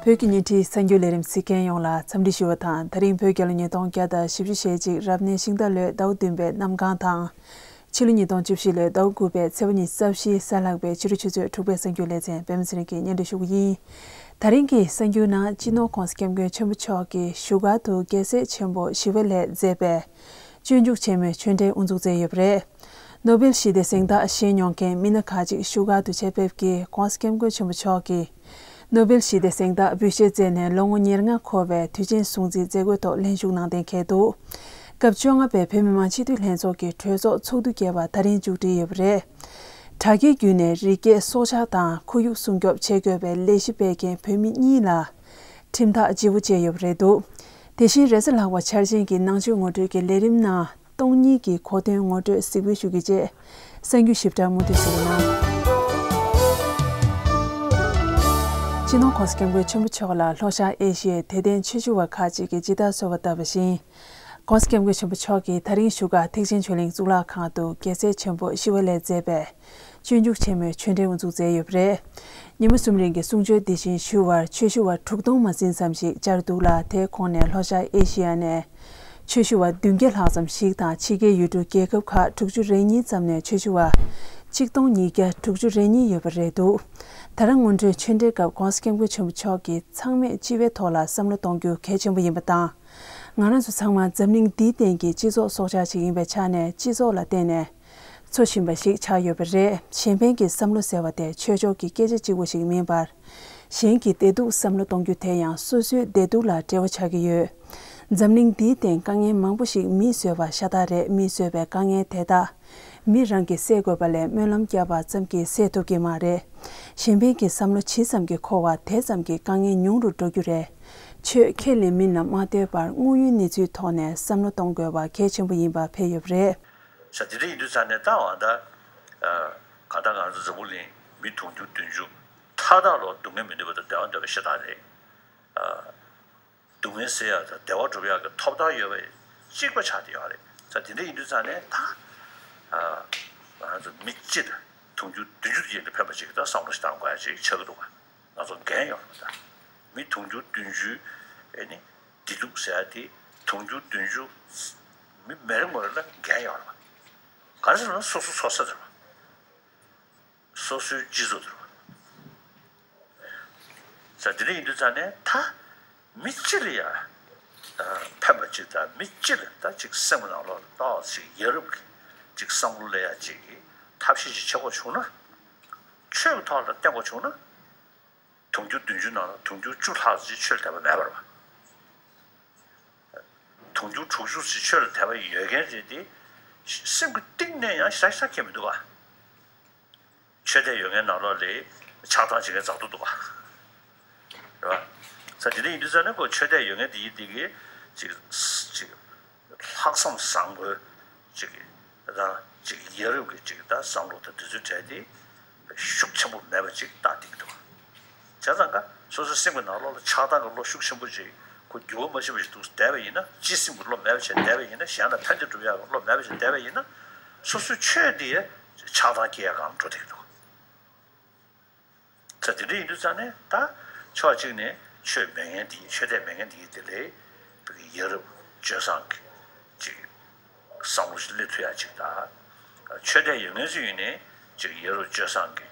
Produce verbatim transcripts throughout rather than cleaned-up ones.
བོད་ཀྱི་བརྙན་འཕྲིན་གསར་འགྱུར་ལས་རིམ་གཟིགས་མཁན་ཡོངས་ལ་འཚམས་འདྲི་ཞུ་བ་དང་། ད་རིང་བོད་རྒྱལ་ལོ་ཉིས་སྟོང་བརྒྱ་དང་བཞི་བཅུ་ཞེ་གཅིག་རབ་གནས་ཤིང་རྟ་ལོའི་ཟླ་བ་བདུན་པའི་གནམ་གང་དང་། ཕྱི་ལོ་ཉིས་སྟོང་བཅུ་བཞི་ལོའི་ཟླ་བ་དགུ་པའི་ཚེས་པ་ཉི་ཤུ་རྩ་བཞི་གཟའ་ལྷག་པའི་ཕྱི་དྲོ་ཆུ་ཚོད་དྲུག་པའི་གསར་འགྱུར་ལེ་ཚན་པད་མ་ཚེ་རིང་གིས་སྙན་སྒྲོན་ཞུ་གི་ཡིན། ད་རིང་གི་གསར་འགྱུར་ནང་སྤྱི་ནོར་༸གོང་ས་༸སྐྱབས་མགོན་ཆེན་པོ་མཆོག་གིས་བཞུགས་སྒར་དུ་རྒྱལ་སྲས་ཆེན་པོ་ཞི་བ་ལྷས་མཛད་པའི་སྤྱོད་འཇུག་ཆེན་མོའི་ཆོས་འབྲེལ་དབུ་འཛུགས་མཛད་ཡོད་པ་རེད། ནོ་བེལ་ཞི་བདེའི་གཟེངས་རྟགས་བཞེས་མྱོང་མཁན་མི་སྣ་ཁག་ཅིག་བཞུགས་སྒར་དུ་ཆེད་ཕེབས་ཀྱིས་༸གོང་ས་༸སྐྱབས་མགོན་ཆེན་པོ་མཆོག་གིས་ནོ་བེལ་ཞི་བདེའི་གཟེངས་རྟགས་འབུལ་བཞེས་མཛད་ནས་ལོ་ངོ་ཉེར་ལྔ་འཁོར་བའི་དུས་ཆེན་སྲུང་བརྩིའི་མཛད་སྒོའི་ཐོག་ལྷན་ཞུགས་གནང་གཏན་འཁེལ་འདུག་སྐབས་བཅོ་ལྔ་པའི་བོད་མི་མང་སྤྱི་འཐུས་ལྷན་ཚོགས་ཀྱི་གྲོས་ཚོགས་ཚོགས་དུས་བརྒྱད་པ་ད་རིང་མཇུག་སྒྲིལ་ཡོད་པ་རེད། དྲ་རྒྱའི་བརྒྱུད་ནས་རི་སྐྱེས་སྲོག་ཆགས་དང་ཁོར་ཡུག་སྲུང་སྐྱོབ་བྱེད་དགོས་པའི་ལས་གཞི་སྤེལ་མཁན་བོད་མི་གཉིས་ལ་ཁྲིམས་ཐག་ལྗིད་པོ་བཅད་ཡོད་པ་རེད་འདུག་དེ་བཞིན་རེས་གཟའ་ལྷག་པ་འཆར་ཅན་གྱི་ནང་ཆོས་ངོ་སྤྲོད་ཀྱི་ལས་རིམ་ནང་སྟོང་ཉིད་ཀྱི་གོ་སྟོན་ངོ་སྤྲོད་གཟིགས་འབུལ་ཞུ་རྒྱུ་བཅས་གསར་འགྱུར་ཞིབ་ཕྲ་མུ་མཐུད་གཟིགས་གནང་། སྤྱི་ནོར་༸གོང་ས་༸སྐྱབས་མགོན་ཆེན་པོ་མཆོག་ལ་ལྷོ་ཤར་ཨེ་ཤི་ཡའི་དད་ལྡན་ཆོས་ཞུ་བ་ཁག་ཅིག་གིས་ཇི་ལྟར་གསོལ་བ་བཏབ་པ་བཞིན། ༸གོང་ས་༸སྐྱབས་མགོན་ཆེན་པོ་མཆོག་གིས་ད་རིང་བཞུགས་སྒར་ཐེག་ཆེན་ཆོས་གླིང་གཙུག་ལག་ཁང་དུ་རྒྱལ་སྲས་ཆེན་པོ་ཞི་བ་ལྷས་མཛད་པའི་སྤྱོད་འཇུག་ཆེན་མོའི་ཆོས་འབྲེལ་དབུ་འཛུགས་མཛད་ཡོད་པ་རེད། ཉི་མ་གསུམ་རིང་གི་གསུང་ཆོས་འདི་བཞིན་ཞུ་བར་ཆོས་ཞུ་བ་དྲུག་སྟོང་མ་ཟིན་ཙམ་ཞིག་བཅར་འདུག་ལ། དེའི་ཁོངས་ནས་ལྷོ་ཤར་ཨེ་ཤི་ཡ་ནས་ཆོས་ཞུ་བ་བདུན་བརྒྱ་ལྷག་ཙམ་ཞིག་དང་ཕྱི་རྒྱལ་ཡུལ་གྲུ་རྒྱལ་ཁབ་ཁག་དྲུག་ཅུ་རེ་གཉིས་ཙམ་ནས་ཆོས་ཞུ་བ་ཆིག་སྟོང་ཉིས་བརྒྱ་དྲུག་ཅུ་རེ་གཉིས་ཡོད་པ་རེད་འདུག་ད་རང་སྔོན་འགྲོའི་ཆོས་འབྲེལ་སྐབས་༸གོང་ས་༸སྐྱབས་མགོན་ཆེན་པོ་མཆོག་གིས་ཚང་མས་སྤྱི་བའི་ཐོག་ལ་བསམ་བློ་གཏོང་རྒྱུ་གལ་ཆེན་པོ་ཡིན་པ་དང་། ང་རང་ཚོ་ཚང་མ་འཛམ་གླིང་འདིའི་སྟེང་གི་སྤྱི་ཚོགས་སྲོག་ཆགས་ཤིག་ཡིན་པའི་ཆ་ནས་སྤྱི་ཚོགས་ལ་བརྟེན་ནས་འཚོ་བཞིན་པ་ཞིག་ཆགས་ཡོད་པ་རེད། གཞན་ཕན་གྱི་བསམ་བློ་ཟེར་བ་དེ་ཆོས་ཕྱོགས་ཀྱི་སྐད་ཆ་གཅིག་པོ་ཞིག་མིན་པར། གཞན་གྱི་བདེ་སྡུག་བསམ་བློ་གཏོང་རྒྱུ་དེ་ཡང་སོ་སོའི་བདེ་སྡུག་ལ་འབྲེལ་བ་ཆགས་ཀྱི་ཡོད། འཛམ་གླིང་འདིའི་སྟེང་དཀའ་ངལ་མང་པོ་ཞིག་མིས་བཟོས་པ་ཤ་སྟག་རེད། མིས་བཟོས་པའི་དཀའ་ངལ་དེ་དག་མི་རང་གིས་སེལ་དགོས་པ་ལས་སྨོན་ལམ་བརྒྱབ་པ་ཙམ་གྱིས་སེལ་ཐུབ་ཀྱི་མ་རེད། གཞན་ཕན་གྱི་བསམ་བློ་ཇི་ཙམ་གྱིས་འཁོར་བ་དེ་ཙམ་གྱིས་དཀའ་ངལ་ཉུང་རུ་འགྲོ་རྒྱུ་རེད། ཆོས་ཁས་ལེན་མིན་ལ་མ་ལྟོས་པར་དངོས་ཡོད་གནས་ཚུལ་ཐོག་ནས་བསམ་བློ་གཏོང་དགོས་པ་གལ་ཆེན་པོ་ཡིན་པ་ཕེབས་ཡོད་པ་རེད། ས་དེ་འདྲ་ཡིན་དུས་ཙང་ནས་ད་འོ་ད། གང་ལྟར་ང་ཚོ་འཛམ་བུ་གླིང་མི་དུང་ཕྱུར་བདུན་ཅུ་མཐའ་དག་ལ་སྡུག་བསྔལ་མི་འདོད་པ་དང་བདེ་བ་འདོད་པ་ཤ་སྟག་རེད། སྡུག་བསྔལ་སེལ་ཡག་དང་བདེ་བ་སྒྲུབ་ཡག་གི་ཐོབ་ཐང་ཡོད་པ་གཅིག་པ་ཆགས་བསྡད་ཡོད་རེད། ས་དེ་འདྲ་ཡིན་དུས་ཙང་ནས་ད། ང་ཚོ་མི་སྤྱི་དང་དུང་ཕྱུར་བདུན་ཅུ་དེ་ཡིན་ན་ཕན་པ་ཅིག་ད་བསམ་བློ་ཞིག་བཏང་དགོས་ཡ་ཅིག་ཆགས་ཀྱི་འདུག་ག་ང་ཚོ་འགན་ཡོད་རེད་ད། མི་དུང་ཕྱུར་བདུན་ཅུ་ཨེ་ནི་བདེ་སྡུག་ཟེར་ཡ་དེ་དུང་ཕྱུར་བདུན་ཅུ་མི་མི་རེ་ངོ་རེ་ལ་འགན་ཡོད་རེད་པ། ག་རེ་ཟེར་ན་སོ་སོ་འཚོ་ས་རེད་པ། སོ་སོའི་སྤྱི་ཚོགས་དེ་རེད་པ། ས་དེ་འདྲ་ཡིན་དུས་ཙང་ནས་ད་མི་སྤྱི་ལ་ཡ་ཕན་པ་ཅིག་དང་མི་སྤྱི་ལ་ད་ཅིག་སེམས་ཀྱི་ནང་ལོགས་ལ་ཏོག་ཙམ་ཡ་རབས་ཀྱི་ཅིག་བསམ་བློ་སླེབས་ཡ་ཅིག་གི་ཐབས་ཤེས་ཅིག་བྱེད་དགོས་བྱུང་ན། ཆོས་ཀྱི་ཐོག་ལ་བརྟེན་དགོས་བྱུང་ན། དུང་ཕྱུར་བདུན་ཅུ་ནང་ལ་དུང་ཕྱུར་བཅུ་ལྷག་ཅིག་ཆོས་ལ་དད་པ་མེད་པ་རེད་པ། དུང་ཕྱུར་དྲུག་ཅུ་ཅིག་ཆོས་ལ་དད་པ་ཡོད་མཁན་རེད་དེ། སེམས་ཀྱི་གཏིང་ནས་ཡང་ཞེ་དྲག་ཤེས་མི་འདུག་ག་ཆོས་དད་ཡོད་མཁན་ནང་ལོགས་ལ་ཆགས་སྡང་བྱེད་མཁན་ཛ་དྲག་འདུག་ག་རེད་པ། ས་དེ་འདྲ་ཡིན་དུས་ཙང་ནས་ཁོ་ཆོས་དད་ཡོད་མཁན་དེ་ཡིན་དེ་གི་ཅིག་ཅིག་ལྷག་བསམ་བཟང་པོའི་ཅིག་གི་ད་ཅིག་ཡ་རབས་ཀྱི་ཅིག་ད་བསམ་བློ་དང་དེ་ཚོའི་གྲས་དེ་ཤུགས་ཆེན་པོ་མེད་པ་ཅིག་ལྟ་བསྡད་ཀྱི་འདུག་བྱས་ཙང་ཀ་སོ་སོའི་སེམས་ཀྱི་ནང་ལོགས་ལ་ཆགས་སྡང་གི་བློ་ཤུགས་ཆེན་པོ་ཅིག་ཁོ་འགྱུར་བ་མ་ཕྱིན་པ་ཞིག་འདུག་བསྡད་པ་ཡིན་ན། སྤྱི་སེམས་ཀྱི་བློ་མེད་པ་བྱས་བསྡད་པ་ཡིན་ན། གཞན་ལ་ཕན་བདེ་སྒྲུབ་ཡག་གི་བློ་མེད་པ་བྱས་བསྡད་པ་ཡིན་ན། སོ་སོའི་ཆོས་དེ་ཆགས་སྡང་སྐྱེ་ཡག་སྒང་འགྲོ་བསྡད་ཀྱི་འདུག་ད་དེ་འདྲ་ཡིན་དུས་ཙང་ནས་ད་ཕྱོགས་གཅིག་ནས་ཆོས་མེད་མཁན་དེ་ཡིན། ཆོས་དད་མེད་མཁན་དེ་ཡིན། དེ་ལས་བོད་ཀྱི་ཡ་རབས་སྤྱོད་བཟང་གི་ཅིག་བསམ་བློ་ཞིག་སླེབས་ཐུབ་ཡག་ཅིག་དང་། ཆོས་དད་ཡོད་མཁན་ཚོ་ཡིན་ནའི་ཅིག་ཡ་རབས་སྤྱོད་བཟང་གི་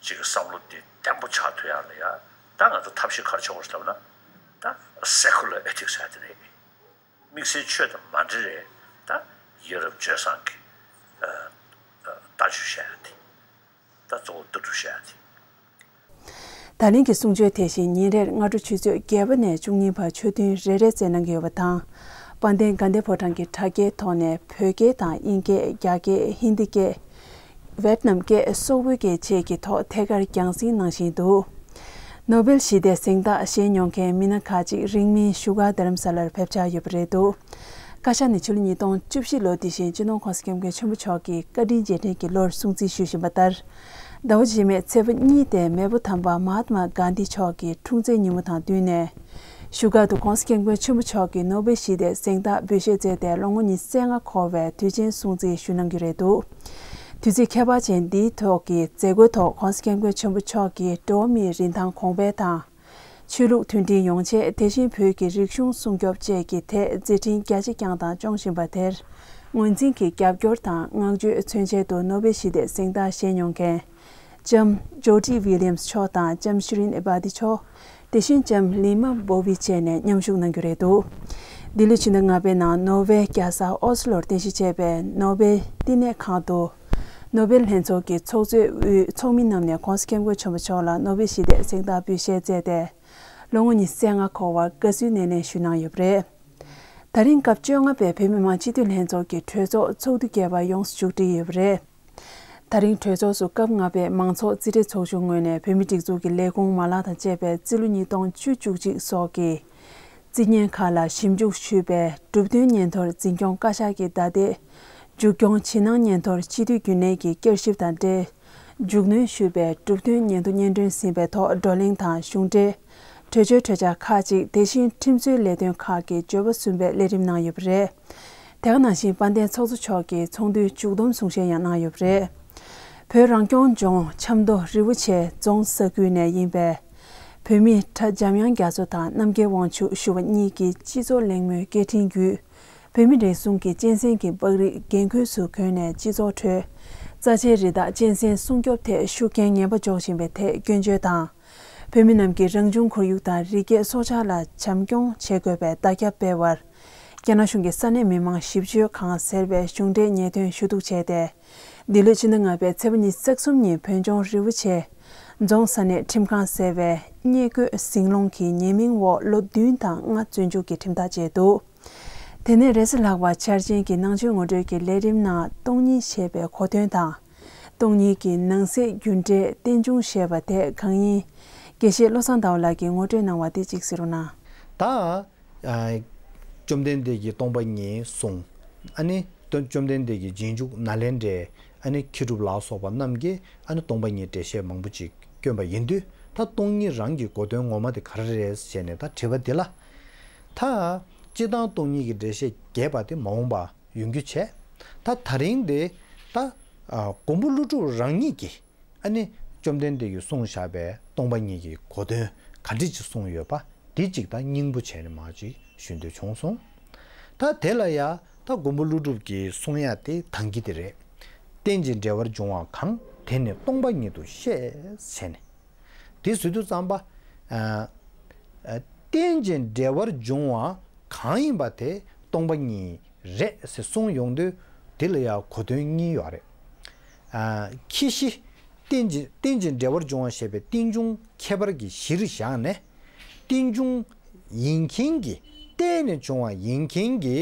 ཅིག་བསམ་བློ་དེ་བརྟན་པོ་ཆགས་ཐུབ་ཡག་ལ་ཡ་ད་ང་ཚོ་ཐབས་ཤེས་ག་རེ་བྱེད་དགོས་ཟེར་ལབ་ན། ད་secular ethics་ཟེར་དེ་རེད། དམིགས་བསལ་ཆོས་དང་མ་འབྲེལ་བའི་ད་ཡ་རབས་སྤྱོད་བཟང་གི་ལྟ་སྤྱོད་བཤད་ཡག་དེ། ད་གཙོ་བོ་ལྟ་གྲུབ་བཤད་ཡག་དེ། ད་ལན་གྱི་གསུང་ཆོས་དེ་བཞིན་ཉིན་རེར་སྔ་དྲོ་ཆུ་ཚོད་བརྒྱད་པ་ནས་བཅུ་གཉིས་བར་ཆོས་ཐུན་རེ་རེ་སྩལ་གནང་གི་ཡོད་པ་དང་། དཔལ་ལྡན་དགའ་ལྡན་ཕོ་བྲང་གི་དྲ་རྒྱའི་ཐོག་ནས་བོད་སྐད་དང་དབྱིན་སྐད། རྒྱ་སྐད། ཧིན་དི་སྐད། ཝེད་ནམ་སྐད་སོག་པོའི་སྐད་བཅས་ཀྱི་ཐོག་ཐད་ཀར་རྒྱང་སྲིང་གནང་བཞིན་འདུག་ནོ་བེལ་ཞི་བདེའི་གཟེངས་རྟགས་བཞེས་མྱོང་མཁན་མི་སྣ་ཁག་ཅིག་རིང་མིན་བཞུགས་སྒར་རྡ་རམ་ས་ལར་ཕེབས་འཆར་ཡོད་པ་རེད་འདུག་བཀའ་ཤག་ནས་ཕྱི་ལོ་ཉིས་སྟོང་བཅུ་བཞི་ལོ་དེ་བཞིན་སྤྱི་ནོར་༸གོང་ས་༸སྐྱབས་མགོན་ཆེན་པོ་མཆོག་གི་བཀའ་དྲིན་རྗེས་དྲན་གྱི་ལོར་སྲུང་བརྩི་ཞུ་བཞིན་པ་ལྟར། ཟླ་བ་རྗེས་མའི་ཚེས་པ་གཉིས་དེ་མེས་པོ་དམ་པ་མ་ཧཱཏ་མ་གྷན་དྷི་མཆོག་གི་འཁྲུངས་ཚེས་ཉིན་མོ་དང་བསྟུན་ནས། བཞུགས་སྒར་དུ་༸གོང་ས་༸སྐྱབས་མགོན་ཆེན་པོ་མཆོག་གིས་ནོ་བེལ་ཞི་བདེའི་གཟེངས་རྟགས་འབུལ་བཞེས་མཛད་དེ་ལོ་ངོ་ཉི་ཤུ་རྩ་ལྔ་འཁོར་བའི་དུས་ཆེན་སྲུང་བརྩི་ཞུ་གནང་གི་རེད་འདུག་དུས་ཚིགས་ཁྱད་པར་ཅན་འདིའི་ཐོག་གི་མཛད་སྒོའི་ཐོག་༸གོང་ས་༸སྐྱབས་མགོན་ཆེན་པོ་མཆོག་གིས་འགྲོ་བ་མིའི་རིན་ཐང་གོང་འཕེལ་དང་། ཆོས་ལུགས་མཐུན་སྒྲིལ་ཡོང་ཆེད། དེ་བཞིན་བོད་ཀྱི་རིག་གཞུང་སྲུང་སྐྱོབ་བཅས་ཀྱི་ཐད་མཛད་འཕྲིན་རྒྱ་ཆེ་བསྐྱངས་དང་སྐྱོང་བཞིན་པ་དེར། ངོས་འཛིན་གྱི་རྒྱབ་སྐྱོར་དང་བསྔགས་བརྗོད་མཚོན་ཆེད་དུ་ནོ་བེལ་ཞི་བདེའི་གཟེངས་རྟགས་བཞེས་མྱོང་མཁན། ལྕམ་ཇོ་ཌི་ཝི་ལི་ཡམ་སི་མཆོག་དང་ལྕམ་ཤི་རིན་ཨེ་བྷ་ཏི་མཆོག་དེ་བཞིན་ལྕམ་ལི་མ་བོ་བི་བཅས་ནས་མཉམ་ཞུགས་གནང་རྒྱུ་རེད་འདུག་འདི་ལོའི་ཕྱི་ཟླ་ལྔ་པའི་ནང་ནོར་ཝེ་རྒྱལ་ས་ཨོ་སི་ལོར་རྟེན་གཞི་བྱས་པའི་ནོ་བེལ་བསྟི་གནས་ཁང་དུ། ནོ་བེལ་ལྷན་ཚོགས་ཀྱི་ཚོགས་གཙོས་དབུས་ཚོགས་མི་རྣམས་ནས་༧གོང་ས་༧སྐྱབས་མགོན་ཆེན་པོ་མཆོག་ལ་ནོ་བེལ་ཞི་བདེའི་གཟེངས་རྟགས་འབུལ་བཞེས་མཛད་དེ། ལོ་ངོ་ཉི་ཤུ་རྩ་ལྔ་འཁོར་བར་དགའ་བསུའི་སྣེ་ལེན་ཞུས་གནང་ཡོད་པ་རེད། ད་རིང་སྐབས་བཅོ་ལྔ་པའི་བོད་མི་མང་སྤྱི་འཐུས་ལྷན་ཚོགས་ཀྱི་གྲོས་ཚོགས་ཚོགས་དུས་བརྒྱད་པ་ཡོངས་སུ་མཇུག་སྒྲིལ་ཡོད་པ་རེད། ད་རིང་གྲོས་ཚོགས་སུ་སྐབས་ལྔ་པའི་མང་ཚོགས་རྩིས་ཁྲའི་ཚོགས་ཆུང་ངོས་ནས་བོད་མིའི་སྒྲིག་འཛུགས་ཀྱི་ལས་ཁུངས་མ་ལག་དང་བཅས་པའི་རྩིས་ལོ་ཉིས་སྟོང་བཅུ་བཅུ་གཅིག་སོགས་ཀྱི་རྩིས་བརྙན་ཁག་ལ་ཞིབ་འཇུག་ཞུས་པའི་གྲུབ་དོན་སྙན་ཐོར་འཛིན་སྐྱོང་བཀའ་ཤག་གི་བརྡ་དེབ། མཇུག་སྐྱོང་ཕྱི་ནང་སྙན་ཐོར་སྤྱི་འཐུས་རྒྱུན་ལས་ཀྱི་བསྐྱར་ཞིབ་དང་འབྲེལ། མཇུག་གནོན་ཞུས་པའི་གྲུབ་དོན་སྙན་ཐོ་སྙན་སྒྲོན་ཟིན་པའི་ཐོག་བགྲོ་གླེང་དང་གཞུང་འབྲེལ། གྲོས་ཆོད་གྲོས་འཆར་ཁག་ཅིག་དེ་བཞིན་ཁྲིམས་བཟོའི་ལས་དོན་ཁག་གི་བརྗོད་པ་གསུམ་པའི་ལས་རིམ་གནང་ཡོད་པ་རེད། དེ་ག་ནང་བཞིན་དཔལ་ལྡན་ཚོགས་གཙོ་མཆོག་གིས་ཚོགས་འདུའི་མཇུག་བསྡོམས་གསུང་བཤད་ཡང་གནང་ཡོད་པ་རེད། བོད་རང་སྐྱོང་ལྗོངས་ཆབ་མདོ་རི་བོ་ཆེ་རྫོང་ས་ཁུལ་ནས་ཡིན་པའི་བོད་མི་གྲྭ་འཇམ་དབྱངས་རྒྱ་མཚོ་དང་རྣམ་རྒྱལ་དབང་ཕྱུག་ཞུ་བ་གཉིས་ཀྱི་སྤྱི་ཚོགས་གླེང་མོལ་སྐད་འཕྲིན་བརྒྱུད། བོད་མི་རེ་ཟུང་གིས་གཅན་གཟན་གྱི་པགས་རིགས་འགན་ཁུར་སུ་གྱོན་ནས་སྤྱི་ཚོགས་ཁྲོད་རྩ་ཆེའི་རི་དྭགས་གཅན་གཟན་སྲུང་སྐྱོབ་ཐད་ཤུགས་རྐྱེན་ངན་པ་འཇོག་བཞིན་པའི་ཐད་སྐྱོན་བརྗོད་དང་། བོད་མི་རྣམས་ཀྱིས་རང་བྱུང་ཁོར་ཡུག་དང་རི་སྐྱེས་སྲོག་ཆགས་ལ་བྱམས་སྐྱོང་བྱེད་དགོས་པའི་བརྡ་ཁྱབ་སྤེལ་བར། རྒྱ་ནག་གཞུང་གི་ས་གནས་མི་མང་ཞིབ་དཔྱོད་ཁང་ཟེར་བས་གཞུང་འབྲེལ་ཉེས་དོན་ཞུ་གཏུག་བྱས་ཏེ། འདི་ལོའི་ཕྱི་ཟླ་ལྔ་པའི་ཚེས་པ་ཉི་ཤུ་རྩ་གསུམ་ཉིན་བོད་ལྗོངས་རི་བོ་ཆེ་རྫོང་ས་གནས་ཁྲིམས་ཁང་ཟེར་བས་བརྙས་བཀོད་ཟིང་སློང་གི་ཉེས་མིང་འོག་ལོ་བདུན་དང་ལྔ་བཙོན་འཇུག་གི་ཁྲིམས་ཐག་བཅད་འདུག་དེ་ནས་རེས་གཟའ་ལྷག་པ་འཆར་ཅན་གྱི་ནང་ཆོས་ངོ་སྤྲོད་ཀྱི་ལས་རིམ་ནང་སྟོང་ཉིད་ཞེས་པའི་གོ་དོན་དང་། སྟོང་ཉིད་ཀྱི་ནང་གསེས་རྒྱུ་འབྲས་རྟེན་འབྱུང་ཞེས་པ་དེ་གང་ཡིན། དགེ་བཤེས་བློ་བཟང་ཟླ་བ་ལགས་ཀྱིས་ངོ་སྤྲོད་གནང་བ་དེ་གཅིག་གཟིགས་རོགས་གནང་། ད། ཨ། བཅོམ་ལྡན་འདས་ཀྱིས་སྟོང་པ་ཉིད་གསུངས། ཨ་ནི་བཅོམ་ལྡན་འདས་ཀྱི་རྗེས་འཇུག་ནཱ་ལེནྡྲའི་ཨ་ནི་མཁས་གྲུབ་ལ་སོགས་པ་རྣམས་ཀྱིས་ཨ་ནི་སྟོང་པ་ཉིད་འགྲེལ་བཤད་མང་པོ་ཅིག་བསྐྱོན་པ་ཡིན་དུས། ད་སྟོང་ཉིད་རང་གི་གོ་དོན་ངོ་མ་དེ་ག་རེ་རེད་ཟེར་ནས་ད་དྲི་བ་འདི་ལ། ད་སྤྱིར་བཏང་སྟོང་ཉིད་ཀྱི་འགྲེལ་བཤད་རྒྱས་པ་དེ་མ་འོངས་པ་ཡོང་རྒྱུ་བྱས། ད་ད་རིང་དེ་ད་ཨ་མགོན་པོ་ཀླུ་སྒྲུབ་རང་ཉིད་ཀྱིས། ཨ་ནི་བཅོམ་ལྡན་འདས་ཀྱིས་གསུངས་བཞག་པའི་སྟོང་པ་ཉིད་ཀྱི་གོ་དོན་ག་འདྲ་ཅིག་གསུངས་ཡོད་པ་འདི་གཅིག་དང་སྙིང་པོ་བྱས་ནས་མར་ཅིག་ཞུ་འདོད་བྱུང་སོང་། ད་དེ་ལ་ཡ་ད་མགོན་པོ་ཀླུ་སྒྲུབ་ཀྱིས་གསུང་ཡ་དེ་ད་གིན་དེ་རེད། རྟེན་ཅིང་འབྲེལ་བར་འབྱུང་བ་གང་། དེ་ནི་སྟོང་པ་ཉིད་དུ་ཤེས་བྱས་ནས། དེ་ཟེར་དུས་ཙམ་པ། ཨ། ཨ། རྟེན་ཅིང་འབྲེལ་བར་འབྱུང་བ་གང་ཡིན་པ་དེ་སྟོང་པ་ཉིད་རེད་ཟེར་གསུངས་ཡོང་དུས། དེ་ལ་ཡང་གོ་དོན་གཉིས་ཡོད་རེད། ཨ། ཁྱད་གཞི། རྟེན་ཅིང་རྟེན་ཅིང་འབྲེལ་བར་འབྱུང་བ་ཞེས་པའི་རྟེན་འབྱུང་ཁྱད་པར་གྱི་གཞིར་བཞག་ནས། རྟེན་འབྱུང་ཡིན་མཁན་གྱི། བརྟེན་ནས་བྱུང་བ་ཡིན་མཁན་གྱི་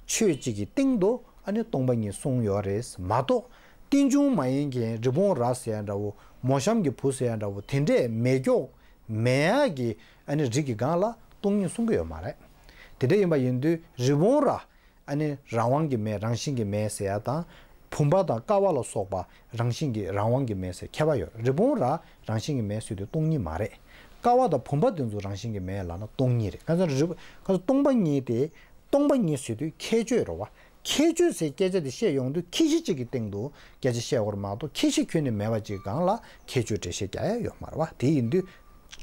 ཆོས་གཅིག་གི་སྟེང་དུ་ཨ་ནི་སྟོང་པ་ཉིད་གསུངས་ཡོད་རེད་མ་གཏོགས། རྟེན་འབྱུང་མ་ཡིན་མཁན་རི་བོང་རྭ་ཟེར་ཡ་འདྲ་བོ། མོ་གཤམ་གྱི་བུ་ཟེར་ཡ་འདྲ་བོ། དེ་འདྲས་མེ་སྒྱོགས་མེ་ཡག་གི་ཨ་ནི་རིགས་ཀྱི་སྒང་ལ་སྟོང་ཉིད་གསུང་གི་ཡོད་མ་རེད། དེ་འདྲ་ཡིན་པ་ཡིན་དུས་རི་བོང་རྭ། ཨ་ནི་རང་དབང་གི་མེ། རང་བཞིན་གྱི་མེ་ཟེར་ཡ་དང་། བུམ་པ་དང་ཀ་བ་ལ་སོགས་པ་རང་བཞིན་གྱི་རང་དབང་གི་མེ་ཟེར་ཁྱད་པར་ཡོད། རི་བོང་རྭ་རང་བཞིན་གྱི་མེ་ཟེར་དུས་སྟོང་ཉིད་མ་རེད། ཀ་བ་དང་བུམ་པ་དེ་ཚོ་རང་བཞིན་གྱི་མེ་ལབ་ན་སྟོང་ཉིད་རེད། ག་ཚོད་རི། ག་ཚོད་སྟོང་པ་ཉིད་དེ། སྟོང་པ་ཉིད་ཟེར་དུས་ཁྱད་ཆོས་རེད་བ། ཁྱད་ཆོས་ཟེར་སྐད་ཆ་དེ་བཤད་ཡོང་དུས་ཁྱད་གཞི་གཅིག་གི་སྟེང་དུ་སྐད་ཆ་བཤད་དགོས་རེད་མ་གཏོགས། ཁྱད་གཞི་ཁྱོན་ནས་མེད་པ་ཅིག་སྒང་ལ་ཁྱད་ཆོས་འགྲེལ་བཤད་རྒྱག་ཡ་ཡོད་མ་རེད་བ། དེ་ཡིན་དུས་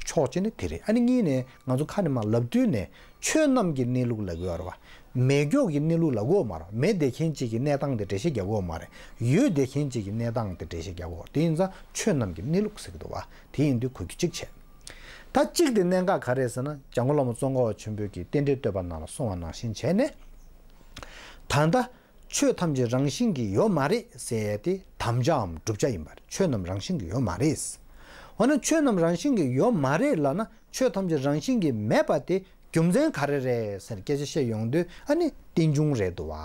ཕྱོགས་གཅིག་ནས་དེ་རེད། ཨ་ནི་གཉིས་ནས་ང་ཚོ་ཁ་ནས་མར་ལབ་དུས་ནས་ཆོས་རྣམས་ཀྱི་གནས་ལུགས་ལབ་དགོས་རེད་བ། མེ་སྒྱོགས་ཀྱི་གནས་ལུགས་ལབ་དགོས་མ་རེད། མེ་བསྡད་མཁན་གཅིག་གི་གནས་སྟངས་དེ་འགྲེལ་བཤད་རྒྱག་དགོས་མ་རེད། འོད་བསྡད་མཁན་གཅིག་གི་གནས་སྟངས་དེ་འགྲེལ་བཤད་རྒྱག་དགོས། དེ་ཡིན་ཙང་ཆོས་རྣམས་ཀྱི་གནས་ལུགས་ཟེར་གྱི་འདུག་བ། དེ་ཡིན་དུས་གོ་རྒྱུ་གཅིག་བྱས། ད་གཅིག་དེ་གནད་འགག་ག་རེ་རེད་ཟེར་ན། འཇམ་མགོན་བླ་མ་ཙོང་ཁ་པ་ཆེན་པོས་ཀྱི་རྟེན་འབྲེལ་བསྟོད་པ་ནང་ལ་གསུངས་པ་ནང་བཞིན་བྱས་ནས། ད་ལྟ་ཆོས་ཐམས་ཅད་རང་བཞིན་གྱིས་ཡོད་མ་རེད་ཟེར་ཡས་དེ་དམ་བཅའམ་བསྒྲུབ་བྱ་ཡིན་པར། ཆོས་རྣམས་རང་བཞིན་གྱིས་ཡོད་མ་རེད། འོ་ན་ཆོས་རྣམས་རང་བཞིན་གྱིས་ཡོད་མ་རེད་ལབ་ན། ཆོས་ཐམས་ཅད་རང་བཞིན་གྱིས་མེད་པ་དེ་རྒྱུ་མཚན་ག་རེ་རེད་ཟེར་སྐད་ཆ་བཤད་ཡོང་དུས། ཨ་ནི་རྟེན་འབྱུང་རེད་འདུག་བ།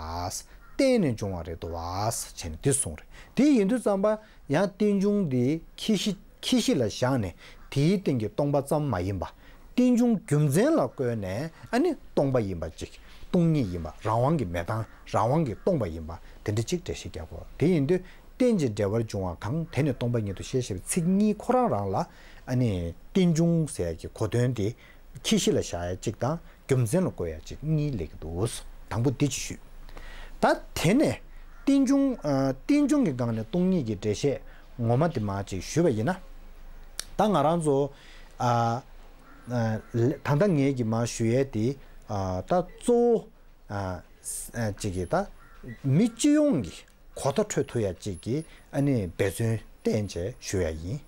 བརྟེན་ནས་འབྱུང་བ་རེད་འདུག་བ་བྱས་ནས་དེ་གསུངས་རེད། དེ་ཡིན་དུས་ཙམ་པ་ཡང་རྟེན་འབྱུང་དེ་ཁྱད་གཞི། ཁྱད་གཞི་ལ་བཞག་ནས་དེའི་སྟེང་གི་སྟོང་པ་ཙམ་མ་ཡིན་པ། རྟེན་འབྱུང་རྒྱུ་མཚན་ལ་བཀོད་ནས་ཨ་ནི་སྟོང་པ་ཡིན་པ་ཅིག་སྟོང་ཉིད་ཡིན་པ། རང་དབང་གི་མེ་སྟོང་། རང་དབང་གི་སྟོང་པ་ཡིན་པ་དེ་འདྲ་ཅིག་འགྲེལ་བཤད་རྒྱག་དགོས། དེ་ཡིན་དུས་རྟེན་ཅིང་འབྲེལ་བར་འབྱུང་བ་གང་། དེ་ནི་སྟོང་པ་ཉིད་དུ་ཤེས་ཞེས་པའི་ཚིག་གཉིས་ཁོ་རང་རང་ལ་ཨ་ནི་རྟེན་འབྱུང་ཟེར་ཡ་གི་གོ་དོན་དེ་ཁྱད་གཞི་ལ་བཞག་ཡ་གཅིག་དང་། རྒྱུ་མཚན་ལ་བཀོད་ཡ་གཅིག་གཉིས་སླེབས་ཀྱི་འདུག་དང་པོ་འདི་གཅིག་ཞུས། ད་དེ་ནས་རྟེན་འབྱུང་། ཨ། རྟེན་འབྱུང་གི་སྒང་ནས་སྟོང་ཉིད་ཀྱི་འགྲེལ་བཤད་ངོ་མ་དེ་མར་གཅིག་ཞུས་པ་ཡིན་ན། ད་ང་རང་ཚོ། ཨ། ད་ལྟ་ངས་ཀྱི་མར་ཞུ་ཡས་དེ་ད་གཙོ་བོ་ཅིག་གི་ད་མི་སྤྱི་ཡོངས་ཀྱི་གོ་བརྡ་འཕྲོད་ཐུབ་ཡ་ཅིག་གི་ཨ་ནི་འབད་བརྩོན་བསྟན་བྱས་ཞུ་ཡ་ཡིན།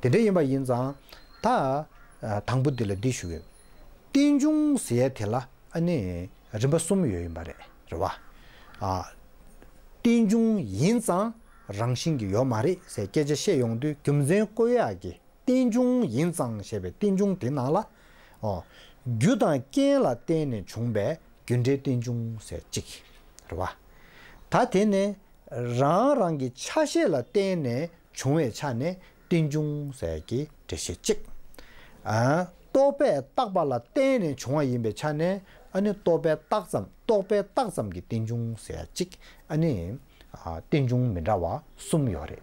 དེ་འདྲ་ཡིན་པ་ཡིན་ཙང་ད་དང་པོ་འདི་ལ་འདི་ཞུ་གི། རྟེན་འབྱུང་ཟེར་ཡ་དེ་ལ་ཨ་ནི་རིམ་པ་གསུམ་ཡོད་ཡིན་པ་རེད། རེད་བ། རྟེན་འབྱུང་ཡིན་ཙང་རང་བཞིན་གྱི་ཡོད་མ་རེད་ཟེར་སྐད་ཆ་བཤད་ཡོང་དུས་རྒྱུ་མཚན་བཀོད་ཡག་གི་རྟེན་འབྱུང་ཡིན་ཙང་ཞེས་པའི་རྟེན་འབྱུང་དེ་ནང་ལ། ཨོ། རྒྱུ་དང་རྐྱེན་ལ་བརྟེན་ནས་བྱུང་བའི་རྒྱུ་འབྲས་རྟེན་འབྱུང་ཟེར་གཅིག་རེད་བ། ད་དེ་ནས་རང་རང་གི་ཆ་ཤས་ལ་བརྟེན་ནས་བྱུང་བའི་ཆ་ནས་རྟེན་འབྱུང་ཟེར་གྱི་འགྲེལ་བཤད་གཅིག་ཨ། རྟོག་པས་བཏགས་པ་ལ་བརྟེན་ནས་བྱུང་བ་ཡིན་པའི་ཆ་ནས་ཨ་ནི་རྟོག་པས་བཏགས་ཙམ་རྟོག་པས་བཏགས་ཙམ་གྱི་རྟེན་འབྱུང་ཟེར་གཅིག་ཨ་ནི། རྟེན་འབྱུང་མི་འདྲ་བ་གསུམ་ཡོད་རེད།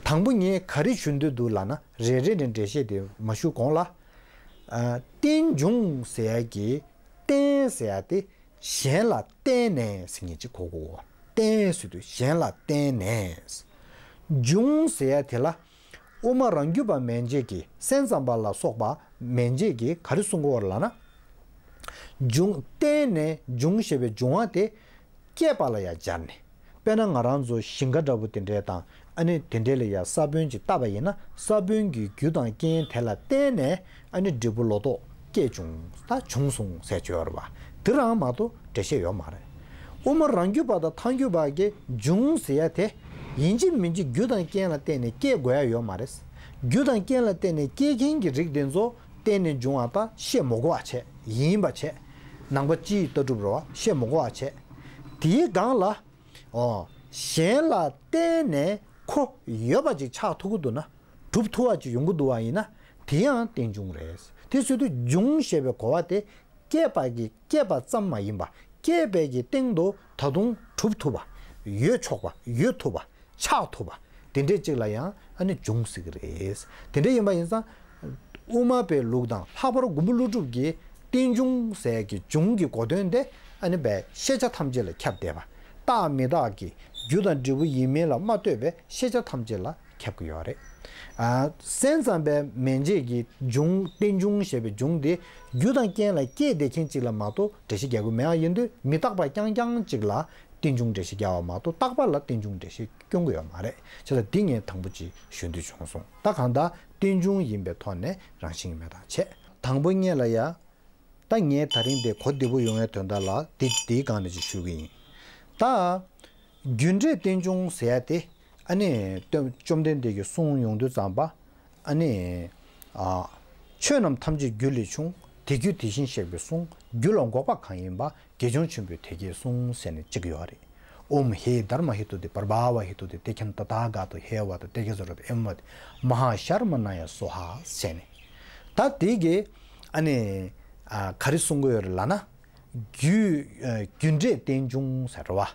དང་པོ་ངས་ག་རེ་ཞུ་འདོད་འདུག་ལབ་ན་རེ་རེ་ནས་འགྲེལ་བཤད་དེ་མ་ཞུ་གོང་ལ། རྟེན་འབྱུང་ཟེར་ཡ་གི་རྟེན་ཟེར་ཡ་དེ་གཞན་ལ་བརྟེན་ནས་ཟེར་མཁན་ཅིག་གོ་དགོས། རྟེན་ཟེར་དུས་གཞན་ལ་བརྟེན་ནས། འབྱུང་ཟེར་ཡ་དེ་ལ། དབུ་མ་རང་རྒྱུད་པ་མན་ཆད་ཀྱིས་སེམས་ཙམ་པ་ལ་སོགས་པ་མན་ཆད་ཀྱིས་ག་རེ་གསུང་གི་ཡོད་རེད་ལབ་ན། འབྱུང་བརྟེན་ནས་འབྱུང་ཞེས་པའི་འབྱུང་བ་དེ་སྐྱེད་པ་ལ་ཡང་སྦྱར་ནས། དཔེར་ན་ང་རང་ཚོ་ཞིང་ཁ་འདྲ་པོ་དེ་འདྲས་དང་ཨ་ནི་དེ་འདྲས་ལ་ཡང་ས་བོན་ཅིག་བཏབ་པ་ཡིན་ན་ས་བོན་གྱི་རྒྱུ་དང་རྐྱེན་དེ་ལ་བརྟེན་ནས་ཨ་ནི་འབྲས་བུ་ལོ་ཏོག་སྐྱེས་བྱུང་ད་བྱུང་སོང་ཟེར་གྱི་ཡོད་རེད་བ། དེ་རང་མ་གཏོགས་འགྲེལ་བཤད་ཡོད་མ་རེད། དབུ་མ་རང་རྒྱུད་པ་དང་ཐལ་འགྱུར་བ་གི་འབྱུང་ཟེར་ཡ་དེ་ཡིན་གཅིག་མིན་གཅིག་རྒྱུ་དང་རྐྱེན་ལ་བརྟེན་ནས་སྐྱེ་དགོས་ཡ་ཡོད་མ་རེད། རྒྱུ་དང་རྐྱེན་ལ་བརྟེན་ནས་སྐྱེ་མཁན་གྱི་རིགས་དེ་ཚོ་བརྟེན་ནས་འབྱུང་བ་དང་བཤད་མི་དགོས་པ་བྱས་ཡིན་པ་བྱས། ནང་པ་སྤྱིའི་ལྟ་གྲུབ་རེད་བ་བཤད་མི་དགོས་པ་བྱས། དེའི་སྒང་ལ། ཨོ། གཞན་ལ་བརྟེན་ནས་ཁོ་ཡོད་པ་ཅིག་ཆགས་ཐུབ་ཀྱི་འདུག་ན། གྲུབ་ཐུབ་པ་ཅིག་ཡོང་གི་འདུག་བ་ཡིན་ན། དེ་ཡང་རྟེན་འབྱུང་རེད། དེ་ཟེར་དུས་འབྱུང་ཞེས་པའི་གོ་བ་དེ། སྐྱེས་པ་གི་སྐྱེས་པ་ཙམ་མ་ཡིན་པ། སྐྱེས་པའི་གི་སྟེང་དུ་ད་དུང་གྲུབ་ཐུབ་པ། ཡོད་ཆོག་པ། ཡོད་ཐུབ་པ། ཆགས་ཐུབ་པ། དེ་འདྲས་ཅིག་ལ་ཡང་ཨ་ནི་འབྱུང་ཟེར་གི་རེད། དེ་འདྲས་ཡིན་པ་ཡིན་ཙང་། དབུ་མ་པའི་ལུགས་དང་ལྷག་པར་མགོན་པོ་ཀླུ་སྒྲུབ་ཀྱི་རྟེན་འབྱུང་ཟེར་གྱི་འབྱུང་གི་གོ་དོན་དེ་ཨ་ནི་བས་ཤེས་བྱ་ཐམས་ཅད་ལ་ཁྱབ་བསྡད་པ། རྟག་མི་རྟག་གི་རྒྱུ་དང་འབྲས་བུ་ཡིན་མིན་ལ་མ་ལྟོས་པའི་ཤེས་བྱ་ཐམས་ཅད་ལ་ཁྱབ་ཀྱི་ཡོད་རེད། ཨ། སེམས་ཙམ་པའི་མན་ཆད་ཀྱི་འབྱུང་རྟེན་འབྱུང་ཞེས་པའི་འབྱུང་དེ་རྒྱུ་དང་རྐྱེན་ལ་སྐྱེས་བསྡད་མཁན་གཅིག་ལ་མ་གཏོགས་འགྲེལ་བཤད་རྒྱག་གི་མེད་པ་ཡིན་དུས་མི་རྟག་པ་རྐྱང་རྐྱང་གཅིག་ལ་རྟེན་འབྱུང་འགྲེལ་བཤད་རྒྱག་པ་མ་གཏོགས་རྟག་པ་ལ་རྟེན་འབྱུང་འགྲེལ་བཤད་སྐྱོན་གྱི་ཡོད་མ་རེད། བྱས་ཙང་འདི་ངས་དང་པོ་ཅིག་ཞུ་འདོད་བྱུང་སོང་། ད་གང་ལྟར་རྟེན་འབྱུང་ཡིན་པའི་ཐོག་ནས་རང་བཞིན་གྱི་མེད་དང་བྱས། དང་པོ་ཉིད་ལ་ཡ། ད་ངས་ད་རིང་འདི་གོ་བདེ་པོ་ཡོང་བའི་དོན་དག་ལ་འདི་འདིའི་སྒང་ནས་ཅིག་ཞུ་གི་ཡིན། ད། རྒྱུ་འབྲས་རྟེན་འབྱུང་ཟེར་ཡ་དེ། ཨ་ནི། བཅོམ་ལྡན་འདས་ཀྱིས་གསུངས་ཡོང་དུས་ཙམ་པ། ཨ་ནི། ཨ། ཆོས་རྣམས་ཐམས་ཅད་རྒྱུ་ལས་བྱུང་། དེ་རྒྱུ་དེ་བཞིན་གཤེགས་པས་གསུངས། རྒྱུ་ལ་འགོག་པ་གང་ཡིན་པ། དགེ་སྦྱོང་ཆེན་པོས་དེ་སྐད་གསུངས་ཟེར་ནས་གཅིག་ཡོད་རེད། ཨོཾ་ཧེ་དྷརྨ་ཧེ་ཏུ་ཏེ་པྲ་བྷ་ཝ་ཧེ་ཏུ་ཏེ་ཏེ་ཁྱ་ན་ཏ་ཐཱ་ག་ཏོ་ཧེ་ཝ་ཏ་ཏེ་ཁྱ་ཛ་རོ་ཏ་ཨེ་མ་ཝ་ཏེ་མ་ཧཱ་ཤར་མ་ཎཱ་ཡ་སྭཱ་ཧཱ་ཟེར་ནས། ད་དེ་གི་ཨ་ནི་ཨ་ག་རེ་གསུང་གི་ཡོད་རེད་ལབ་ན། རྒྱུ་ཨ་རྒྱུ་འབྲས་རྟེན་འབྱུང་ཟེར་བ།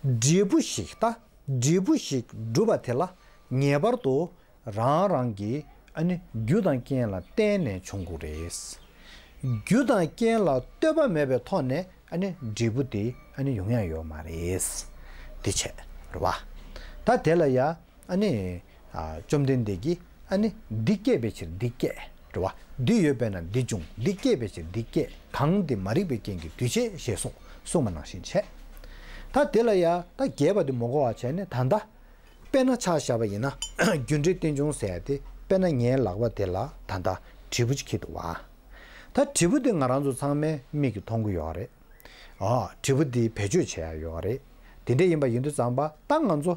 འབྲས་བུ་ཞིག་ད་འབྲས་བུ་ཞིག་སྒྲུབ་པ་དེ་ལ་ངེས་པར་དུ། རང་རང་གི་ཨ་ནི་རྒྱུ་དང་རྐྱེན་ལ་བརྟེན་ནས་བྱུང་དགོས་རེད། རྒྱུ་དང་རྐྱེན་ལ་ལྟོས་པ་མེད་པའི་ཐོག་ནས་ཨ་ནི་འབྲས་བུ་དེ་ཨ་ནི་ཡོང་ཡ་ཡོད་མ་རེད། དེ་བྱས་རེད་བ། ད་དེ་ལ་ཡ་ཨ་ནི་ཨ་བཅོམ་ལྡན་འདས་ཀྱིས་ཨ་ནི་འདི་སྐྱེས་པའི་ཕྱིར་འདི་སྐྱེས་རེད་བ། འདི་ཡོད་པས་ན་འདི་འབྱུང་འདི་སྐྱེས་པའི་ཕྱིར་འདི་སྐྱེས་གང་འདི་མ་རིག་པའི་རྐྱེན་གྱིས་འདུས་བྱས་ཞེས་གསུངས་གསུངས་པ་ནང་བཞིན་བྱས། ད་དེ་ལ་ཡ་ད་རྒྱས་པ་དེ་མ་གོ་བ་བྱས་ནས་ད་ལྟ། དཔེར་ན་ཆ་བཞག་པ་ཡིན་ན་རྒྱུ་འབྲས་རྟེན་འབྱུང་ཟེར་ཡ་དེ་དཔེར་ན་ངའི་ལག་པ་དེ་ལ་ད་ལྟ་དྲིལ་བུ་ཅིག་འཁྱེར་འདུག་བ། ད་དྲིལ་བུ་དེ་ང་རང་ཚོ་ཚང་མས་མིག་གིས་མཐོང་གི་ཡོད་རེད། ཨ་དྲིལ་བུ་དེ་བེད་སྤྱོད་བྱེད་ཡ་ཡོད་རེད། དེ་འདྲ་ཡིན་པ་ཡིན་དུས་ཙམ་པ་ད་ང་ཚོ་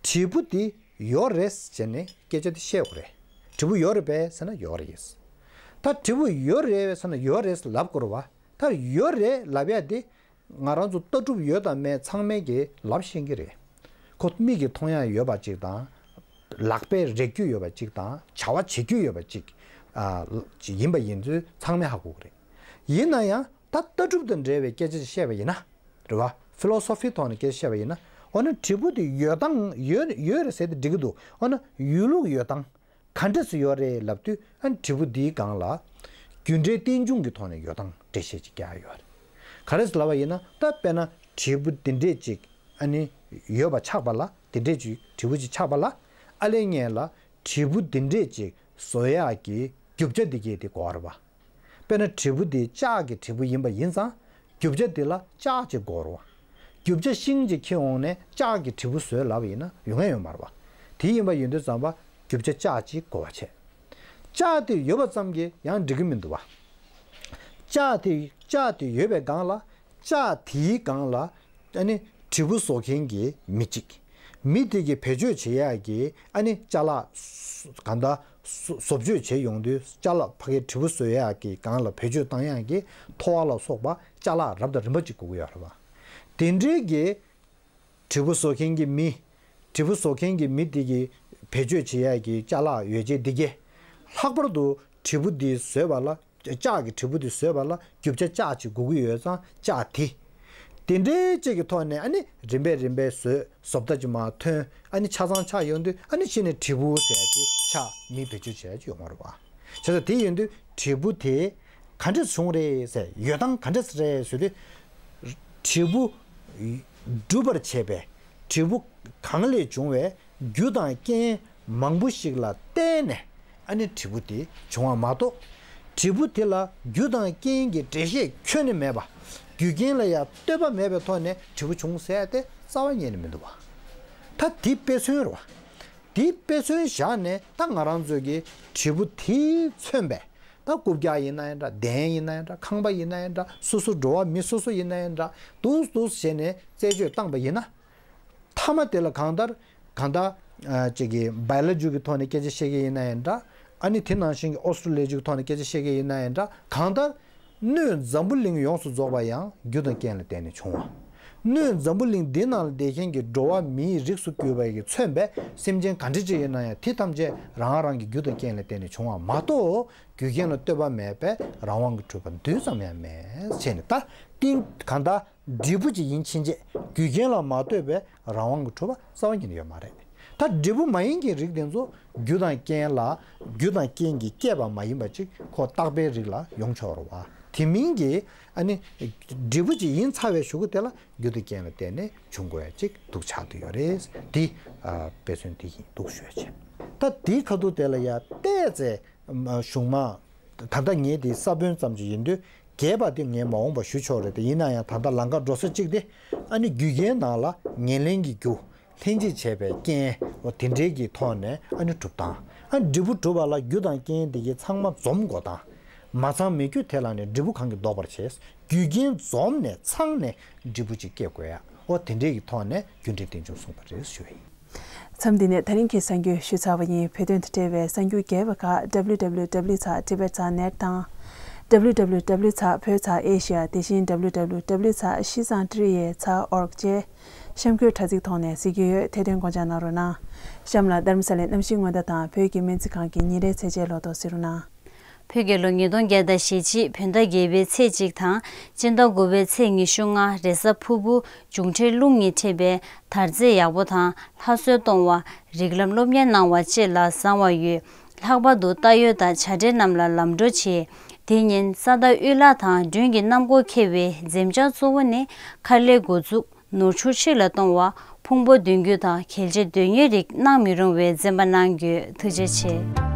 དྲིལ་བུ་དེ་ཡོད་རེད་ཟེར་ནས་སྐད་ཆ་དེ་བཤད་དགོས་རེད། དྲིལ་བུ་ཡོད་རེད་པས་ཟེར་ན་ཡོད་རེད། ད་དྲིལ་བུ་ཡོད་རེད་ཟེར་ན་ཡོད་རེད་ལབ་དགོས་རེད་བ། ད་ཡོད་རེད་ལབ་ཡ་དེ། ང་རང་ཚོ་ལྟ་གྲུབ་ཡོད་དང་མེད་ཚང་མས་ཀྱི་ལབ་ཤེས་ཀྱི་རེད། ཁོ་མིག་གིས་མཐོང་ཡ་ཡོད་པ་ཅིག་དང་། ལག་པས་རེག་རྒྱུ་ཡོད་པ་ཅིག་དང་བྱ་བ་བྱེད་རྒྱུ་ཡོད་པ་ཅིག་ཨ། ཡིན་པ་ཡིན་ཚུལ་ཚང་མས་ཧ་གོ་གི་རེད། ཡིན་ན་ཡང་ད་ལྟ་གྲུབ་དང་འབྲེལ་བའི་སྐད་ཆ་ཞིག་བཤད་པ་ཡིན་ན། རེད་བ། ཕི་ལོ་སོ་ཕི་ཐོག་ནས་སྐད་ཆ་བཤད་པ་ཡིན་ན། འོ་ན་དྲིལ་བུ་དེ་ཡོད་དང་ཡོད་ཡོད་རེད་ཟེར་ཏེ་འགྲིག་གི་འདུག་འོ་ན་ཡོད་ལུགས་ཡོད་དང་། ག་འདྲས་སུ་ཡོད་རེད་ལབ་དུས་ཨ་ནི་དྲིལ་བུ་འདིའི་སྒང་ལ། རྒྱུ་འབྲས་རྟེན་འབྱུང་གི་ཐོག་ནས་ཡོད་དང་འགྲེལ་བཤད་ཅིག་རྒྱག་ཡོད་རེད། ག་རེ་ཟེར་ལབ་པ་ཡིན་ན་ད་དཔེར་ན་དྲིལ་བུ་འདི་འདྲས་ཅིག་ཨ་ནི་ཡོད་པ་ཆགས་པ་ལ་འདི་འདྲས་ཅིག་དྲིལ་བུ་ཅིག་ཆགས་པ་ལ་ཨ་ལས་ངན་ལ་དྲིལ་བུ་འདི་འདྲས་ཅིག་བཟོ་ཡག་གི་ རྒྱུ་ཆ་འདི་གས་དེ་དགོས་རེད་པ། དཔེར་ན་དྲིལ་བུ་འདི་ལྕགས་ཀྱི་དྲིལ་བུ་ཡིན་པ་ཡིན་ཙང་རྒྱུ་ཆ་འདི་ལ་ལྕགས་ཅིག་དགོས་རེད་པ། རྒྱུ་ཆ་ཤིང་ཅིག་འཁྱེར་འོང་ནས་ལྕགས་ཀྱི་དྲིལ་བུ་བཟོས་ལབ་པ་ཡིན་ན་ཡོང་ཡ་ཡོད་མ་རེད་པ། དེ་ཡིན་པ་ཡིན་དུས་ཙམ་པ་རྒྱུ་ཆ་ལྕགས་ཅིག་དགོས་པ་བྱས། ལྕགས་དེ་ཡོད་པ་ཙམ་གྱིས་ཡང་འགྲིག་གི་མི་འདུག་པ། ལྕགས་དེ་ལྕགས་དེ་ཡོད་པའི་སྒང་ལ་ལྕགས་དེའི་སྒང་ལ་ཨ་ནི་དྲིལ་བུ་བཟོ་མཁན་གྱི་མི་གཅིག་མི་དེ་གི་བེད་སྤྱོད་བྱེད་ཡག་གི་ཨ་ནི་ཅ་ལག་གང་ལྟར་བཟོ་བཟོ་བཅོས་བྱེད་ཡོང་དུས་ཅ་ལག་ཕ་གིའི་དྲིལ་བུ་བཟོ་ཡག་གི་སྒང་ལ་བེད་སྤྱོད་བཏང་ཡག་གི་ཐོ་བ་ལ་སོགས་པ་ཅ་ལག་རབ་དང་རིམ་པ་གཅིག་དགོས་ཀྱི་ཡོད་རེད་པ། དེ་འདྲའི་གི་དྲིལ་བུ་བཟོ་མཁན་གྱི་མི། དྲིལ་བུ་བཟོ་མཁན་གྱི་མི་དེ་གི་བེད་སྤྱོད་བྱེད་ཡག་གི་ཅ་ལག་ཡོ་བྱད་འདི་གས། ལྷག་པར་དུ་དྲིལ་བུ་འདི་བཟོས་པ་ལ་ལྕགས་ཀྱི་དྲིལ་བུ་འདི་བཟོས་པ་ལ་རྒྱུ་ཆ་ལྕགས་ཅིག་དགོས་ཀྱི་ཡོད་ཙང་ལྕགས་དེ། དེ་འདྲའི་ཅིག་གི་ཐོག་ནས་ཨ་ནི་རིམ་པས་རིམ་པས་བཟོས་བཟོ་ལྟ་ཅིག་མར་ཐོན། ཨ་ནི་ཆ་ཚང་ཆགས་ཡོང་དུས་ཨ་ནི་ཕྱི་ནས་དྲིལ་བུ་ཟེར་ཡག་ཅིག་ཆགས། མི་བེད་སྤྱོད་བྱེད་ཡག་ཅིག་ཡོད་མ་རེད་པ། བྱས་ཙང་དེ་ཡིན་དུས་དྲིལ་བུ་དེ་ག་འདྲས་བྱུང་རེད་ཟེར། ཡོད་སྟངས་ག་འདྲས་རེད་ཟེར་དུས། དྲིལ་བུ་གྲུབ་པར་བྱེད་པའི་དྲིལ་བུ་གང་ལས་བྱུང་བའི་རྒྱུ་དང་རྐྱེན་མང་པོ་ཞིག་ལ་བརྟེན་ནས་ཨ་ནི་དྲིལ་བུ་དེ་བྱུང་བ་མ་གཏོགས། དྲིལ་བུ་དེ་ལ་རྒྱུ་དང་རྐྱེན་གྱི་འགྲེལ་བཤད་ཁྱོན་ནས་མེད་པ། རྒྱུ་རྐྱེན་ལ་ཡང་ལྟོས་པ་མེད་པའི་ཐོག་ནས་དྲིལ་བུ་བྱུང་ཟེར་ཏེ་རྩ་བ་ཉིད་ནས་མི་འདུག་པ། ད་དེ་དཔེ་མཚོན་རེད་པ། དེ་དཔེ་མཚོན་བཞག་ནས་ད་ང་རང་ཚོ་གི་དྲིལ་བུ་དེས་མཚོན་པའི་ད་རྐུབ་བཀྱག་ཡིན་ན་ཡང་འདྲ། གདན་ཡིན་ན་ཡང་འདྲ། ཁང་པ་ཡིན་ན་ཡང་འདྲ། སོ་སོ་འགྲོ་བ་མི་སོ་སོ་ཡིན་ན་ཡང་འདྲ། འདུག་འདུག་བྱས་ནས་རྩད་གཅོད་བཏང་པ་ཡིན་ན། མཐའ་མ་དེ་ལ་གང་ལྟར་གང་ལྟར་ཨ་ཅིག་གི་བའི་ལོ་ཇི་གི་ཐོག་ནས་སྐད་ཆ་བཤད་མཁན་ཡིན་ན་ཡང་འདྲ། ཨ་ནི་དེ་ནང་བཞིན་གྱི་ཨོ་སི་ཀྲོ་ལི་ཇི་གི་ཐོག་ནས་སྐད་ཆ་བཤད་མཁན་ཡིན་ན་ཡང་འདྲ། གང་ལྟར་སྣོད་འཛམ་བུ་གླིང་ཡོངས་སུ་རྫོགས་པ་ཡང་རྒྱུ་དང་རྐྱེན་ལ་བརྟེན་ནས་བྱུང་བ། སྣོད་འཛམ་བུ་གླིང་འདི་ནང་ལ་བསྡད་མཁན་གྱི་འགྲོ་བ་མིའི་རིགས་སུ་གྱུར་པ་ཡི་མཚོན་པའི་སེམས་ཅན་ག་འདྲ་ཅིག་ཡིན་ན་ཡང་དེ་ཐམས་ཅད་རང་རང་གི་རྒྱུ་དང་རྐྱེན་ལ་བརྟེན་ནས་བྱུང་བ་མ་གཏོགས། རྒྱུ་རྐྱེན་ལ་ལྟོས་པ་མེད་པའི་རང་དབང་གིས་གྲུབ་པ་རྡུལ་ཙམ་ཡང་མེད་བྱས་ནས། ད་ཏིང་གང་ལྟར་འབྲས་བུ་ཅིག་ཡིན་ཕྱིན་ཆད་རྒྱུ་རྐྱེན་ལ་མ་ལྟོས་པའི་རང་དབང་གིས་གྲུབ་པ་རྩ་བ་ཉིད་ནས་ཡོད་མ་རེད། ད་འབྲས་བུ་མ་ཡིན་གྱི་རིགས་དེ་ཚོ་རྒྱུ་དང་རྐྱེན་ལ་རྒྱུ་དང་རྐྱེན་གྱིས་བསྐྱེད་པ་མ་ཡིན་པ་ཅིག་ཁོ་རྟག་པའི་རིགས་ལ་ཡོང་ཆོག་རེད་པ། དེ་མིན་གྱི་ཨ་ནི་འབྲས་བུ་ཅིག་ཡིན་ཚར་བའི་གཞུག་གུ་དེ་ལ་རྒྱུ་དང་རྐྱེན་ལ་བརྟེན་ནས་བྱུང་དགོས་ཡ་ཅིག་འདུག་ཆགས་བསྡད་ཡོད་རེད། འདི་ཨ་དཔེ་མཚོན་འདི་ཡིན་འདུག་ཞུ་ཡ་བྱས། ད་འདིའི་ཁ་ཐུག་དེ་ལ་ཡ་བལྟས་ཚེ་གཞུང་མ། ད་ལྟ་ངས་དེ་ས་བོན་ཙམ་ཅིག་ཡིན་དུས་རྒྱས་པ་དེ་ངས་མ་འོངས་པ་ཞུ་ཆོག་རེད་དེ། ཡིན་ན་ཡང་ད་ལྟ་ལམ་ཁ་འགྲོ་ས་གཅིག་དེ་ཨ་ནི་རྒྱུ་རྐྱེན་ནང་ལ་ཉེར་ལེན་གྱི་རྒྱུ། ལྷན་ཅིག་བྱས་པའི་རྐྱེན། འོ་དེ་འདྲའི་གི་ཐོག་ནས་ཨ་ནི་གྲུབ་སྟངས། ཨ་འབྲས་བུ་གྲུབ་པ་ལ་རྒྱུ་དང་རྐྱེན་དེ་གི་ཚང་མ་འཛོམས་དགོས་སྟངས། མ་ཚང་མེད་རྒྱུ་དེ་ལ་ནི་འབྲས་བུ་གང་གིས་ལྡོག་པར་བྱེད། རྒྱུ་རྐྱེན་འཛོམས་ནས་ཚང་ནས་འབྲས་བུ་ཅིག་སྐྱེ་དགོས་ཡ། འོ་དེ་འདྲའི་གི་ཐོག་ནས་རྒྱུ་འབྲས་རྟེན་འབྱུང་གསུངས་པ་རེད་ཞུ་བ་ཡིན། མཚམས་འདི་ནས་ད་རིང་གི་གསར་འགྱུར་ཞུས་ཚར་བ་ཡིན། བོད་དོན་དང་འབྲེལ་བའི་གསར་འགྱུར་རྒྱས་པ་ཁག་www.tibet.net དང་www.voa.asia། དེ་བཞིན་www.shisantriye.org བཅས་གཤམ་འཁོད་དྲ་ཚིགས་ཐོག་ནས་གཟིགས་རྒྱུ་ཡོད། ཐད་གཏོང་སྐོར་ལྗགས་གནང་རོགས་གནང་། གཤམ་ལ་རྡ་རམ་ས་ལའི་གནམ་གཤིས་སྔོན་བརྡ་དང་བོད་ཀྱི་སྨན་རྩིས་ཁང་གི་ཉིན་རེའི་ཚེས་བཅད་ལོ་ཐོ་གཟིགས་རོགས་གནང་། བོད་རྒྱལ་ལོ་ཉིས་སྟོང་བརྒྱ་དང་ཞེ་གཅིག་བོད་ཟླ་བརྒྱད་པའི་ཚེས་གཅིག་དང་སྤྱི་ཟླ་དགུ་པའི་ཚེས་ཉི་ཤུ་ལྔ་རེས་གཟའ་ཕུར་བུ། འབྱུང་འཕྲོད་རླུང་གཉིས་འཕྲད་པས་དར་ཚད་ཡག་པོ་དང་ལྷ་གསོལ་གཏོང་བ། རིགས་ལམ་སློབ་གཉེར་གནང་བ་བཅས་ལ་བཟང་བ་ཡོད། ལྷག་པར་དུ་རྟ་གཡོག་དང་བྱ་བྲལ་རྣམས་ལ་ལམ་འགྲོ་བྱེད། དེ་ཉིན་ས་མཐའ་དབུས་ལ་དང་མགྲོན་གྱི་གནམ་སྒོ་ཁེལ་བའི་འཛེམ་བྱ་གཙོ་བོ་ནི་མཁར་ལའི་འགོ་འཛུགས། ནོར་ཕྱུགས་ཕྱི་ལ་གཏོང་བ། ཕུང་པོ་འདོན་རྒྱུ་དང་གལ་ཆེ་འདོད་ཡོན་རིགས་གནང་མི་རུང་བའི་འཛེམ་པ་གནང་རྒྱུ། ཐུགས་རྗེ་ཆེ།